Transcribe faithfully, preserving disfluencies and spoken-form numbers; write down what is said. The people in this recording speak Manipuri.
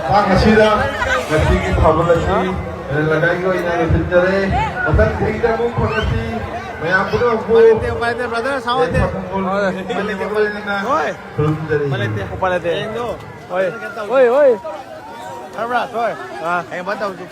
ꯃꯇꯥꯡ ꯑꯁꯤꯗ ꯉꯁꯤꯒꯤ ꯊꯧꯔꯝ ꯑꯁꯤ ꯂꯒꯥꯏꯒꯤ ꯑꯣꯏꯅ ꯂꯣꯏꯁꯤꯟꯖꯔꯦ꯫ ꯃꯊꯪ ꯆꯍꯤꯗ ꯑꯃꯨꯛ ꯐꯪꯉꯁꯤ꯫ ꯃꯌꯥꯝ ꯄꯨꯝꯅꯃꯛꯄꯨ ꯎꯄꯥꯏ ꯂꯩꯇꯦ, ꯎꯄꯥꯏ ꯂꯩꯇꯦ, brother, ꯁꯥꯎ ꯌꯥꯗꯦ꯫ ꯈꯨꯔꯨꯝꯖꯔꯤ꯫ ꯎꯄꯥꯏ ꯂꯩꯇꯦ꯫ ꯍꯣꯏ꯫ ꯍꯣꯏ, ꯍꯣꯏ꯫ ꯐꯔꯕ꯭ꯔꯥ, ꯁꯣꯏ? ꯑꯥ꯫ ꯍꯌꯦꯡ ꯐꯖꯅ ꯇꯧꯁꯤ꯫